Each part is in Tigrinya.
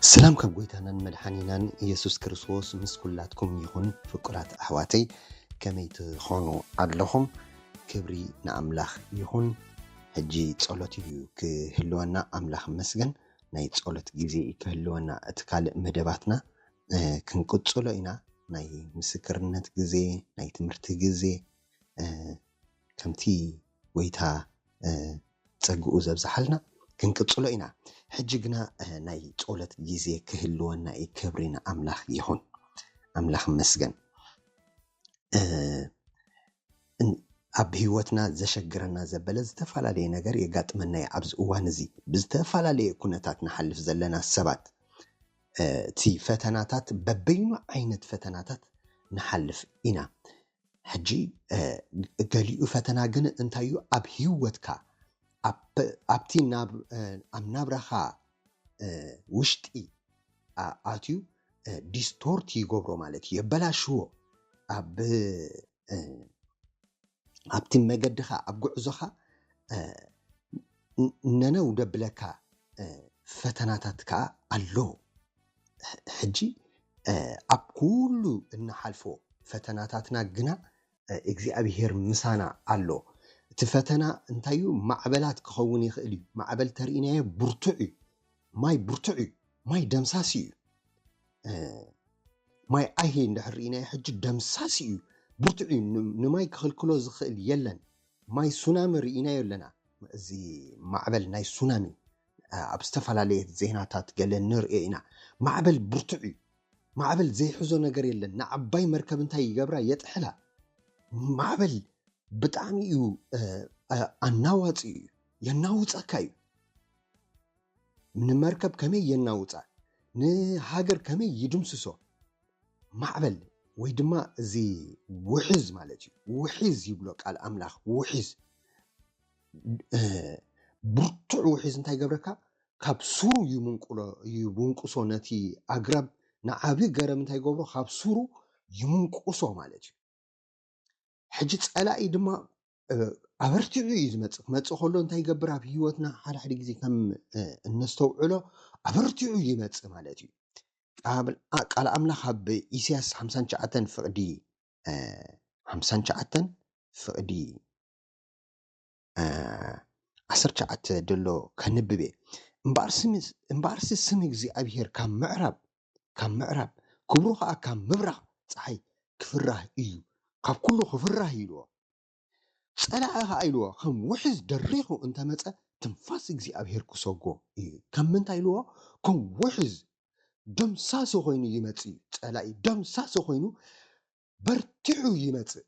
ሰላም ካብ ጎይታናን መድሓኒናን ኢየሱስ ክርስቶስ ምስ ኩላትኩም ይኹን። ፍቁራት ኣሕዋተይ፣ ከመይ ትኾኑ ኣለኹም? ክብሪ ንኣምላኽ ይኹን። ሕጂ ጸሎት እዩ ክህልወና። ኣምላኽ መስገን፣ ናይ ጸሎት ግዜ እዩ ክህልወና። እቲ ካልእ መደባትና ክንቅጽሎ ኢና። ናይ ምስክርነት ግዜ፣ ናይ ትምህርቲ ግዜ፣ ከምቲ ጎይታ ጸግኡ ዘብዝሓልና ክንቅጽሎ ኢና። ሕጂ ግና ናይ ጸሎት ግዜ ክህልወና እዩ። ክብሪ ንኣምላኽ ይኹን። ኣምላኽ መስገን። ኣብ ህይወትና ዘሸግረና ዘበለ ዝተፈላለየ ነገር የጋጥመና እዩ። ኣብዚ እዋን እዚ ብዝተፈላለየ ኩነታት ንሓልፍ ዘለና ሰባት፣ እቲ ፈተናታት በበይኑ ዓይነት ፈተናታት ንሓልፍ ኢና። ሕጂ ገሊኡ ፈተና ግን እንታይ እዩ? ኣብ ህይወትካ፣ ኣብቲ ኣብ ናብራኻ ውሽጢ ኣትዩ ዲስቶርት ይገብሮ ማለት እዩ፣ የበላሽዎ። ኣብ ኣብቲ መገድኻ፣ ኣብ ጉዕዞኻ ነነው ደብለካ ፈተናታት ከዓ ኣሎ። ሕጂ ኣብ ኩሉ እንሓልፎ ፈተናታትና ግና እግዚኣብሄር ምሳና ኣሎ። እቲ ፈተና እንታይ እዩ? ማዕበላት ክኸውን ይኽእል እዩ። ማዕበል ተርእናዮ ብርቱዕ እዩ። ማይ ብርቱዕ እዩ። ማይ ደምሳሲ እዩ። ማይ ኣይሂ እንድሕር ርኢናዮ ሕጂ ደምሳሲ እዩ። ብርቱዕ እዩ። ንማይ ክኽልክሎ ዝኽእል የለን። ማይ ሱናሚ ርኢናዮ ኣለና። እዚ ማዕበል ናይ ሱናሚ ኣብ ዝተፈላለየ ዜናታት ገለ ንርእዮ ኢና። ማዕበል ብርቱዕ እዩ። ማዕበል ዘይሕዞ ነገር የለን። ንዓባይ መርከብ እንታይ ይገብራ? የጥሕላ። ማዕበል ብጣዕሚ እዩ ኣናዋፂ እዩ። የናውፀካ እዩ። ንመርከብ ከመይ የናውፃ፣ ንሃገር ከመይ ይድምስሶ። ማዕበል ወይ ድማ እዚ ውሕዝ ማለት እዩ። ውሕዝ ይብሎ ቃል ኣምላኽ። ውሕዝ፣ ብርቱዕ ውሕዝ እንታይ ይገብረካ? ካብ ሱሩ ይምንቁሎ፣ ይውንቁሶ። ነቲ ኣግራብ ንዓቢ ገረብ እንታይ ይገብሮ? ካብ ሱሩ ይምንቁሶ ማለት እዩ። ሕጂ ጸላኢ ድማ ኣበርቲዑ እዩ ዝመጽእ። ክመጽእ ከሎ እንታይ ይገብር? ኣብ ህይወትና ሓደ ሓደ ግዜ ከም እነስተውዕሎ ኣበርቲዑ ይመጽእ ማለት እዩ። ቃል ኣምላኽ ኣብ ኢሳያስ ሓምሳን ትሽዓተን ፍቕዲ ሓምሳን ትሽዓተን ፍቕዲ ዓሰርተ ትሽዓተ ደሎ ከንብብ እየ። እምበኣርሲ እምበኣርሲ ስም እግዚኣብሄር ካብ ምዕራብ፣ ካብ ምዕራብ፣ ክብሩ ኸኣ ካብ ምብራቕ ጸሓይ ክፍራህ እዩ። ካብ ኩሉ ክፍራህ ኢልዎ። ጸላኢ ኸኣ ኢልዎ፣ ከም ውሕዝ ደሪኹ እንተመጸ ትንፋስ እግዚኣብሄር ክሰጎ እዩ። ከም ምንታይ ኢልዎ? ከም ውሕዝ ደምሳሲ ኮይኑ ይመጽእ እዩ። ጸላኢ ደምሳሲ ኮይኑ በርቲዑ ይመጽእ።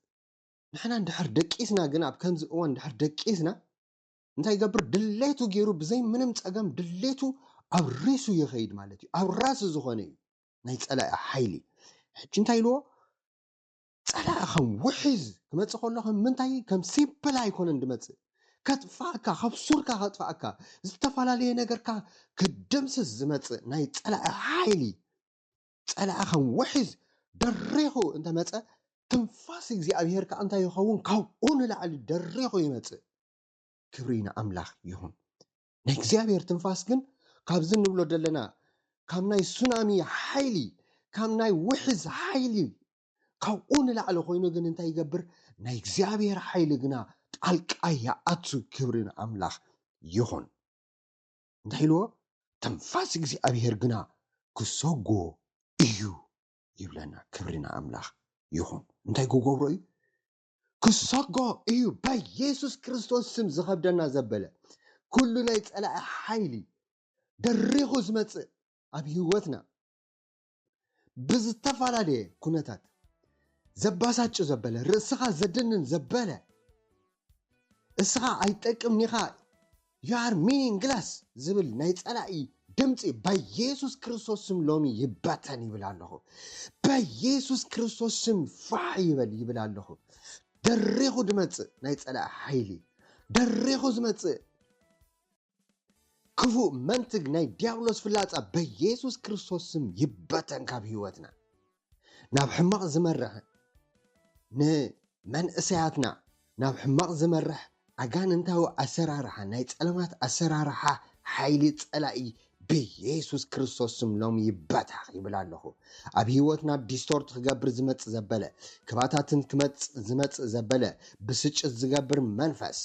ንሕና እንድሕር ደቂስና ግን፣ ኣብ ከምዚ እዋን እንድሕር ደቂስና፣ እንታይ ይገብር? ድሌቱ ገይሩ ብዘይ ምንም ጸገም ድሌቱ ኣብሪሱ ይኸይድ ማለት እዩ። ኣብራሲ ዝኾነ እዩ ናይ ጸላኢ ሓይሊ። ሕጂ እንታይ ኢልዎ? ጸላኢ ከም ውሒዝ ክመጽእ ከሎ ከም ምንታይ? ከም ሲምፕል ኣይኮነን ድመጽእ። ከጥፋእካ፣ ካብ ሱርካ ከጥፋእካ፣ ዝተፈላለየ ነገርካ ክድምስስ ዝመጽእ ናይ ጸላኢ ሓይሊ። ጸላኢ ከም ውሒዝ ደሪኹ እንተመጸ፣ ትንፋስ እግዚኣብሄር ከኣ እንታይ ይኸውን? ካብኡ ንላዕሊ ደሪኹ ይመጽእ። ክብሪ ንኣምላኽ ይኹን። ናይ እግዚኣብሄር ትንፋስ ግን ካብዚ ንብሎ ዘለና፣ ካብ ናይ ሱናሚ ሓይሊ፣ ካብ ናይ ውሒዝ ሓይሊ፣ ካብኡ ንላዕሊ ኮይኑ ግን እንታይ ይገብር? ናይ እግዚኣብሄር ሓይሊ ግና ጣልቃ ይኣቱ። ክብሪ ንኣምላኽ ይኹን። እንታይ ኢልዎ? ትንፋስ እግዚኣብሄር ግና ክሰጎ እዩ ይብለና። ክብሪ ንኣምላኽ ይኹን። እንታይ ክገብሮ እዩ? ክሰጎ እዩ። በኢየሱስ ክርስቶስ ስም ዝኸብደና ዘበለ፣ ኩሉ ናይ ጸላኢ ሓይሊ ደሪኹ ዝመጽእ ኣብ ህይወትና ብዝተፈላለየ ኩነታት ዘባሳጭ ዘበለ፣ ርእስኻ ዘደንን ዘበለ፣ እስኻ ኣይጠቅምን ኢኻ፣ you are meaningless ዝብል ናይ ጸላኢ ድምጺ በኢየሱስ ክርስቶስ ስም ሎሚ ይበተን ይብል ኣለኹ። በኢየሱስ ክርስቶስ ስም ፋሕ ይበል ይብል ኣለኹ። ደሪኹ ዝመጽእ ናይ ጸላኢ ሓይሊ፣ ደሪኹ ዝመጽእ ክፉእ መንትግ ናይ ዲያብሎስ ፍላጻ በኢየሱስ ክርስቶስ ስም ይበተን ካብ ህይወትና። ናብ ሕማቕ ዝመርሕ ንመንእሰያትና፣ ናብ ሕማቕ ዝመርሕ ኣጋንንታዊ ኣሰራርሓ፣ ናይ ጸለማት ኣሰራርሓ፣ ሓይሊ ጸላኢ ብየሱስ ክርስቶስ ስም ሎሚ ይበታኽ ይብል ኣለኹ። ኣብ ህይወትና ዲስቶርት ክገብር ዝመጽእ ዘበለ፣ ክባታትን ክመጽእ ዝመጽእ ዘበለ፣ ብስጭት ዝገብር መንፈስ፣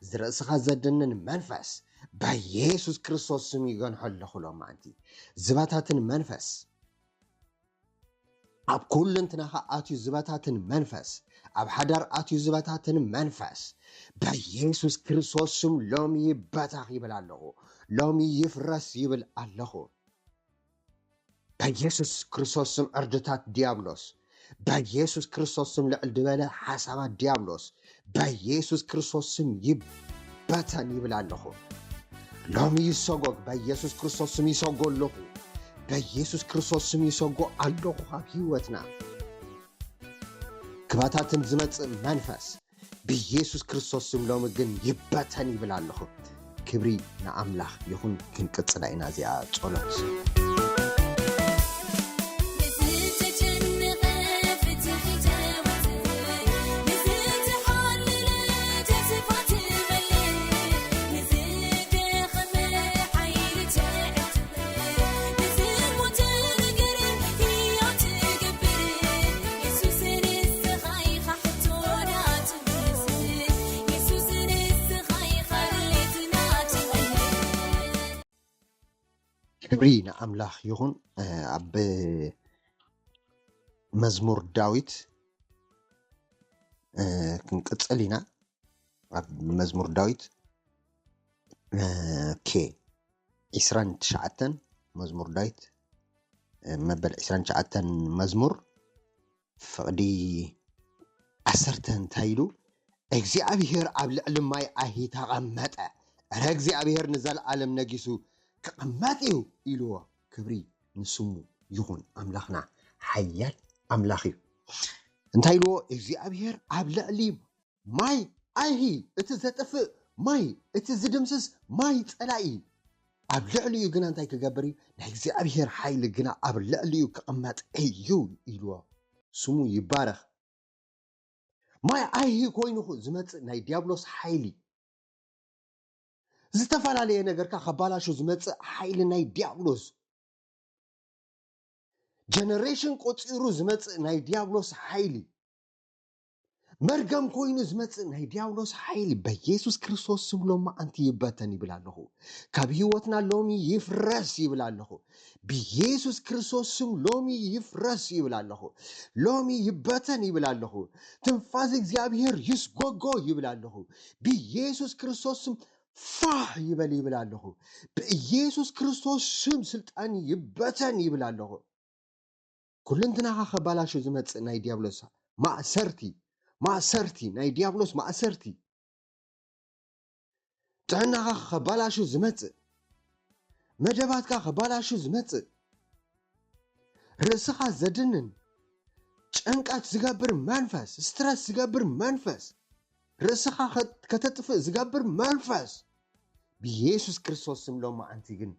ዝርእስኻ ዘድንን መንፈስ፣ ብየሱስ ክርስቶስ ስም ይገንሖ ኣለኹ። ሎማዓንቲ ዝባታትን መንፈስ፣ ኣብ ኩልንትናኻ ኣትዩ ዝበታትን መንፈስ፣ ኣብ ሓዳር ኣትዩ ዝበታትን መንፈስ፣ በየሱስ ክርስቶስ ስም ሎሚ ይበታኽ ይብል ኣለኹ። ሎሚ ይፍረስ ይብል ኣለኹ። በየሱስ ክርስቶስ ስም ዕርድታት ዲያብሎስ፣ በየሱስ ክርስቶስ ስም ልዕል ዝበለ ሓሳባት ዲያብሎስ፣ በየሱስ ክርስቶስ ስም ይበተን ይብል ኣለኹ። ሎሚ ይሰጎግ፣ በየሱስ ክርስቶስ ስም ይሰጎ ኣለኹ። በየሱስ ክርስቶስ ስም ይሰጎ ኣለኹ። ካብ ህይወትና ክባታትን ዝመጽእ መንፈስ ብየሱስ ክርስቶስ ስም ሎሚ ግን ይበተን ይብል ኣለኹ። ክብሪ ንኣምላኽ ይኹን። ክንቅጽላ ኢና እዚኣ ጸሎት። ክብሪ ንኣምላኽ ይኹን። ኣብ መዝሙር ዳዊት ክንቅጽል ኢና። ኣብ መዝሙር ዳዊት ኦኬ፣ ዒስራን ትሽዓተን መዝሙር ዳዊት፣ መበል ዒስራን ትሽዓተን መዝሙር ፍቕዲ ዓሰርተ እንታይ ኢሉ? እግዚኣብሔር ኣብ ልዕሊ ማይ ኣሂ ተቐመጠ። እረ እግዚኣብሔር ንዘለዓለም ነጊሱ ክቕመጥ እዩ ኢልዎ። ክብሪ ንስሙ ይኹን። ኣምላኽና ሓያል ኣምላኽ እዩ። እንታይ ኢልዎ? እግዚኣብሔር ኣብ ልዕሊ ማይ ኣይሂ፣ እቲ ዘጥፍእ ማይ፣ እቲ ዝድምስስ ማይ ጸላኢ ኣብ ልዕሊኡ ግና እንታይ ክገብር እዩ? ናይ እግዚኣብሔር ሓይሊ ግና ኣብ ልዕሊኡ ክቕመጥ እዩ ኢልዎ። ስሙ ይባረኽ። ማይ ኣይሂ ኮይኑ ዝመጽእ ናይ ዲያብሎስ ሓይሊ፣ ዝተፈላለየ ነገርካ ከባላሹ ዝመጽእ ሓይሊ ናይ ዲያብሎስ፣ ጀነሬሽን ቆጺሩ ዝመጽእ ናይ ዲያብሎስ ሓይሊ፣ መርገም ኮይኑ ዝመጽእ ናይ ዲያብሎስ ሓይሊ በየሱስ ክርስቶስ ስም ሎማዓንቲ ይበተን ይብል ኣለኹ። ካብ ህይወትና ሎሚ ይፍረስ ይብል ኣለኹ። ብየሱስ ክርስቶስ ስም ሎሚ ይፍረስ ይብል ኣለኹ። ሎሚ ይበተን ይብል ኣለኹ። ትንፋስ እግዚኣብሔር ይስጎጎ ይብል ኣለኹ። ብየሱስ ክርስቶስ ስም ፋሕ ይበል ይብል ኣለኹ። ብኢየሱስ ክርስቶስ ስም ስልጣን ይበተን ይብል ኣለኹ። ኩልንትናኻ ከባላሹ ዝመጽእ ናይ ዲያብሎስ ማእሰርቲ፣ ማእሰርቲ፣ ናይ ዲያብሎስ ማእሰርቲ፣ ጥዕናኻ ከባላሹ ዝመጽእ፣ መደባትካ ከባላሹ ዝመጽእ፣ ርእስኻ ዘድንን፣ ጭንቀት ዝገብር መንፈስ፣ ስትረስ ዝገብር መንፈስ፣ ርእስኻ ከ-፣ ከተጥፍእ ዝገብር መንፈስ፣ ብየሱስ ክርስቶስ ስም ሎማዓንቲ ግን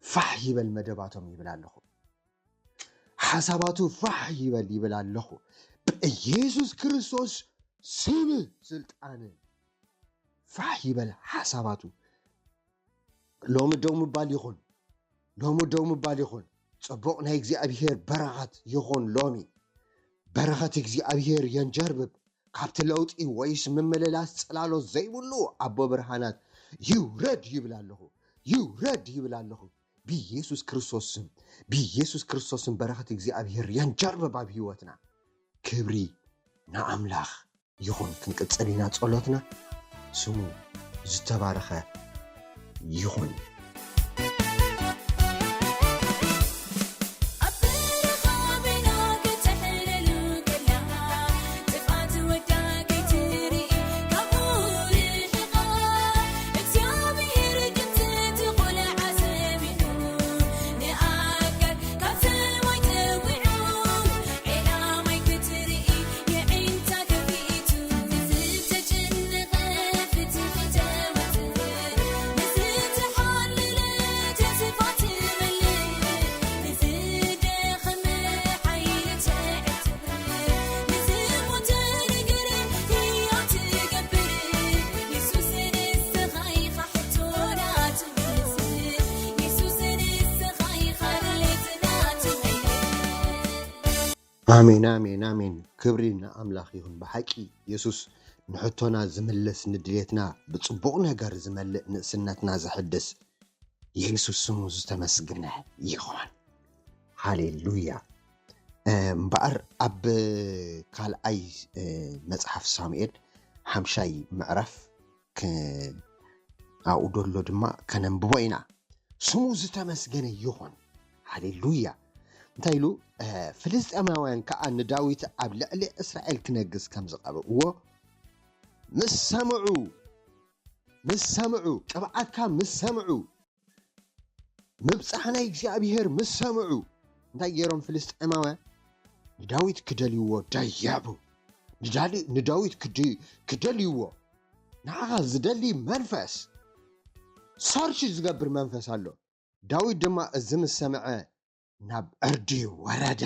ፋሕ ይበል መደባቶም ይብል ኣለኹ። ሓሳባቱ ፋሕ ይበል ይብል ኣለኹ። ብኢየሱስ ክርስቶስ ስም ስልጣን ፋሕ ይበል ሓሳባቱ። ሎሚ ደው ምባል ይኹን። ሎሚ ደው ምባል ይኹን። ጽቡቕ ናይ እግዚኣብሔር በረኸት ይኹን ሎሚ። በረኸት እግዚኣብሔር የንጀርብብ። ካብቲ ለውጢ ወይስ ምምልላስ ጽላሎት ዘይብሉ ኣቦ ብርሃናት ይውረድ ይብል ኣለኹ። ይውረድ ይብል ኣለኹ። ብኢየሱስ ክርስቶስ ስም፣ ብኢየሱስ ክርስቶስ ስም በረኸት እግዚኣብሔር የንጀርብብ ኣብ ህይወትና። ክብሪ ንኣምላኽ ይኹን። ክንቅጽል ኢና ጸሎትና። ስሙ ዝተባረኸ ይኹን። ኣብ በረኻ በይና ክትሕለሉ ከላ፣ ጥፍኣት ወዳ ከይትርኢ ካብኡ ርሒቓ፣ እግዚኣብሔር ድምፂ እቲ ቆልዓ ሰሚዑ፣ ንኣጋር ካብ ሰማይ ጸዊዑ፣ ዒላ ማይ ክትርኢ የዒንታ ከፊቱ፣ ንዝተጨነቐ ፍትሒ ተዋፅእ፣ ንዝተሓለለ ኣሜን፣ ኣሜን፣ ኣሜን። ክብሪ ንኣምላኽ ይኹን። ብሓቂ የሱስ ንሕቶና ዝምልስ፣ ንድሌትና ብጽቡቕ ነገር ዝመልእ፣ ንእስነትና ዘሕድስ የሱስ ስሙ ዝተመስገነ ይኹን። ሃሌሉያ። እምበኣር ኣብ ካልኣይ መጽሓፍ ሳሙኤል ሓምሻይ ምዕራፍ ኣብኡ ደሎ ድማ ከነንብቦ ኢና። ስሙ ዝተመስገነ ይኹን። ሃሌሉያ። እንታይ ኢሉ? ፍልስጤማውያን ከዓ ንዳዊት ኣብ ልዕሊ እስራኤል ክነግስ ከም ዝቐብእዎ ምስ ሰምዑ፣ ምስ ሰምዑ፣ ቅብኣትካ ምስ ሰምዑ፣ ምብጻሕ ናይ እግዚኣብሔር ምስ ሰምዑ፣ እንታይ ገይሮም ፍልስጤማውያን? ንዳዊት ክደልይዎ ደየቡ። ንዳሊ-፣ ንዳዊት ክድ-፣ ክደልይዎ፣ ንዓኻ ዝደሊ መንፈስ፣ ሰርች ዝገብር መንፈስ ኣሎ። ዳዊት ድማ እዚ ምስ ሰምዐ ናብ ዕርዲ ወረደ።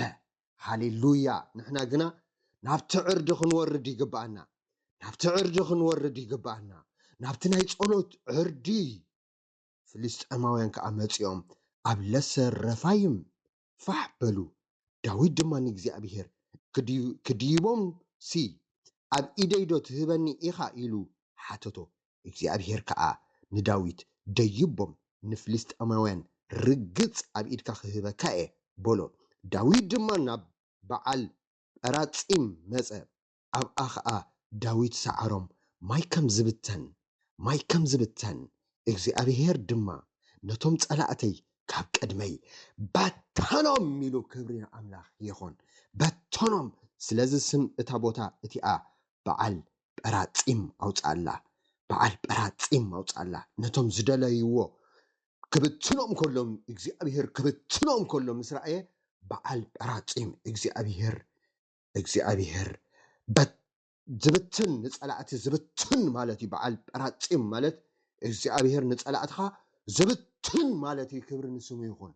ሃሌሉያ። ንሕና ግና ናብቲ ዕርዲ ክንወርድ ይግብኣና። ናብቲ ዕርዲ ክንወርድ ይግብኣና። ናብቲ ናይ ጸሎት ዕርዲ። ፍልስጤማውያን ከኣ መጺኦም ኣብ ለሰ ረፋይም ፋሕ በሉ። ዳዊት ድማ ንእግዚኣብሔር ክድዩ-፣ ክድይቦም ሲ ኣብ ኢደይ ዶ ትህበኒ ኢኻ ኢሉ ሓተቶ። እግዚኣብሔር ከኣ ንዳዊት ደይቦም ንፍልስጤማውያን ርግጽ ኣብ ኢድካ ክህበካ እየ በሎ። ዳዊት ድማ ናብ በዓል ጴራጺም መጸ። ኣብኣ ኸኣ ዳዊት ሰዓሮም ማይ ከም ዝብተን፣ ማይ ከም ዝብተን፣ እግዚኣብሄር ድማ ነቶም ጸላእተይ ካብ ቅድመይ በተኖም ኢሉ። ክብሪ ንኣምላኽ ይኹን። በተኖም። ስለዚ ስም እታ ቦታ እቲኣ በዓል ጴራጺም ኣውጽኣላ። በዓል ጴራጺም ኣውጽኣላ። ነቶም ዝደለይዎ ክብትኖም ከሎም፣ እግዚኣብሄር ክብትኖም ከሎ ምስ ረኣየ በዓል ጴራጺም እግዚኣብሄር እግዚኣብሔር በት-፣ ዝብትን ንጸላእቲ ዝብትን ማለት እዩ። በዓል ጴራጺም ማለት እግዚኣብሔር ንጸላእትኻ ዝብትን ማለት እዩ። ክብሪ ንስሙ ይኹን።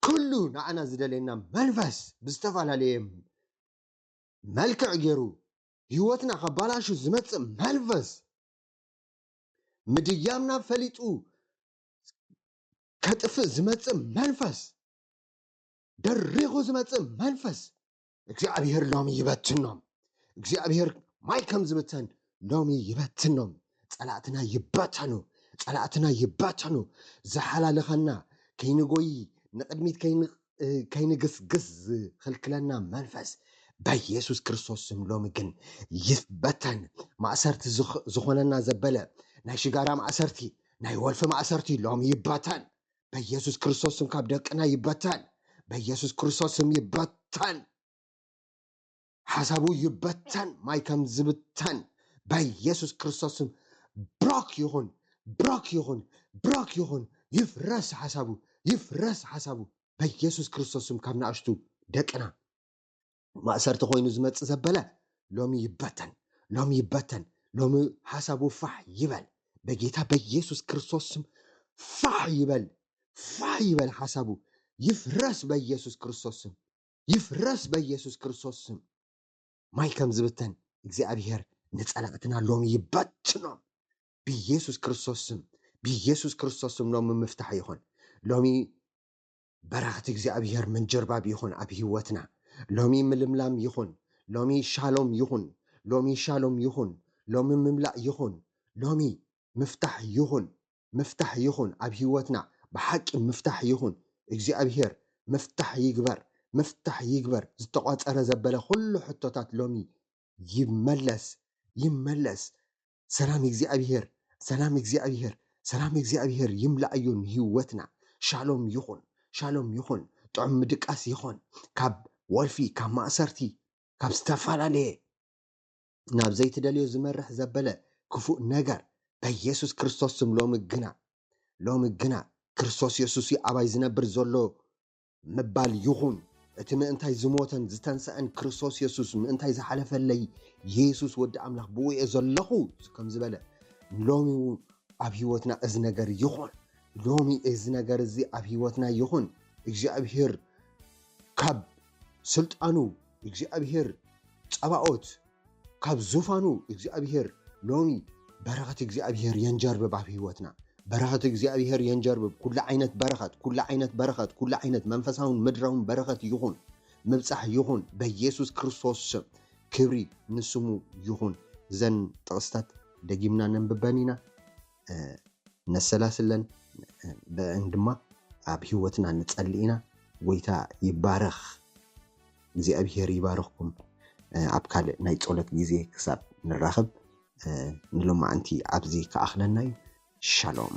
ኩሉ ንዓና ዝደልየና መንፈስ ብዝተፈላለየ መልክዕ ገይሩ ህይወትና ከባላሹ ዝመጽእ መንፈስ፣ ምድያምና ፈሊጡ ከጥፍእ ዝመጽእ መንፈስ፣ ደሪኹ ዝመጽእ መንፈስ እግዚኣብሔር ሎሚ ይበትኖም። እግዚኣብሔር ማይ ከም ዝበተን ሎሚ ይበትኖም። ጸላእትና ይበተኑ፣ ጸላእትና ይበተኑ። ዝሓላልኸና፣ ከይንጎይ፣ ንቕድሚት ከይን-፣ እ፣ ከይንግስግስ ዝኽልክለና መንፈስ በኢየሱስ ክርስቶስ ስም ሎሚ ግን ይበተን። ማእሰርቲ ዝኽ-፣ ዝኾነና ዘበለ ናይ ሽጋራ ማእሰርቲ፣ ናይ ወልፊ ማእሰርቲ ሎሚ ይበተን። በኢየሱስ ክርስቶስ ስም ካብ ደቅና ይበተን። በኢየሱስ ክርስቶስ ስም ይበተን። ሓሳቡ ይበተን፣ ማይ ከም ዝብተን በኢየሱስ ክርስቶስ ስም ብሮክ ይኹን፣ ብሮክ ይኹን፣ ብሮክ ይኹን። ይፍረስ ሓሳቡ፣ ይፍረስ ሓሳቡ በኢየሱስ ክርስቶስ ስም ካብ ንኣሽቱ ደቅና። ማእሰርቲ ኮይኑ ዝመጽእ ዘበለ ሎሚ ይበተን፣ ሎሚ ይበተን። ሎሚ ሓሳቡ ፋሕ ይበል በጌታ በኢየሱስ ክርስቶስ ስም። ፋሕ ይበል፣ ፋሕ ይበል ሓሳቡ። ይፍረስ በኢየሱስ ክርስቶስ ስም፣ ይፍረስ በኢየሱስ ክርስቶስ ስም። ማይ ከም ዝበተን እግዚኣብሔር ንጸላእትና ሎሚ ይበትኖም ብኢየሱስ ክርስቶስ ስም። ብኢየሱስ ክርስቶስ ስም ሎሚ ምፍታሕ ይኹን። ሎሚ በረኸት እግዚኣብሔር ምንጅርባብ ይኹን ኣብ ህይወትና። ሎሚ ምልምላም ይኹን፣ ሎሚ ሻሎም ይኹን፣ ሎሚ ሻሎም ይኹን፣ ሎሚ ምምላእ ይኹን፣ ሎሚ ምፍታሕ ይኹን፣ ምፍታሕ ይኹን ኣብ ህይወትና። ብሓቂ ምፍታሕ ይኹን። እግዚኣብሔር ምፍታሕ ይግበር፣ ምፍታሕ ይግበር። ዝተቋጸረ ዘበለ ኩሉ ሕቶታት ሎሚ ይመለስ፣ ይመለስ። ሰላም እግዚኣብሔር፣ ሰላም እግዚኣብሔር፣ ሰላም እግዚኣብሔር ይምላእዮ ንህይወትና። ሻሎም ይኹን፣ ሻሎም ይኹን። ጥዑም ምድቃስ ይኹን ካብ ወልፊ፣ ካብ ማእሰርቲ፣ ካብ ዝተፈላለየ ናብ ዘይትደልዮ ዝመርሕ ዘበለ ክፉእ ነገር በኢየሱስ ክርስቶስ ስም። ሎሚ ግና፣ ሎሚ ግና ክርስቶስ የሱስ እዩ ኣባይ ዝነብር ዘሎ ምባል ይኹን። እቲ ምእንታይ ዝሞተን ዝተንስአን ክርስቶስ የሱስ፣ ምእንታይ ዝሓለፈለይ የሱስ ወዲ ኣምላኽ ብኡ እየ ዘለኹ ከም ዝበለ፣ ሎሚ እውን ኣብ ህይወትና እዚ ነገር ይኹን። ሎሚ እዚ ነገር እዚ ኣብ ህይወትና ይኹን። እግዚኣብሔር ካብ ስልጣኑ፣ እግዚኣብሔር ጸባኦት ካብ ዙፋኑ እግዚኣብሔር ሎሚ በረኸት እግዚኣብሔር የንጀርብብ ኣብ ህይወትና። በረኸት እግዚኣብሔር የንጀርብብ። ኩሉ ዓይነት በረኸት፣ ኩሉ ዓይነት በረኸት፣ ኩሉ ዓይነት መንፈሳውን ምድራውን በረኸት ይኹን። ምብጻሕ ይኹን በኢየሱስ ክርስቶስ ስም። ክብሪ ንስሙ ይኹን። እዘን ጥቕስታት ደጊምና ነንብበን ኢና፣ እ፣ ነሰላስለን፣ እ፣ ብአን ድማ ኣብ ህይወትና ንጸሊ ኢና። ጎይታ ይባረኽ። እግዚኣብሔር ይባርኽኩም። እ፣ ኣብ ካልእ ናይ ጸሎት ግዜ ክሳብ ንራኸብ፣ እ፣ ንሎማዓንቲ ኣብዚ ክኣኽለና እዩ። ሻሎም።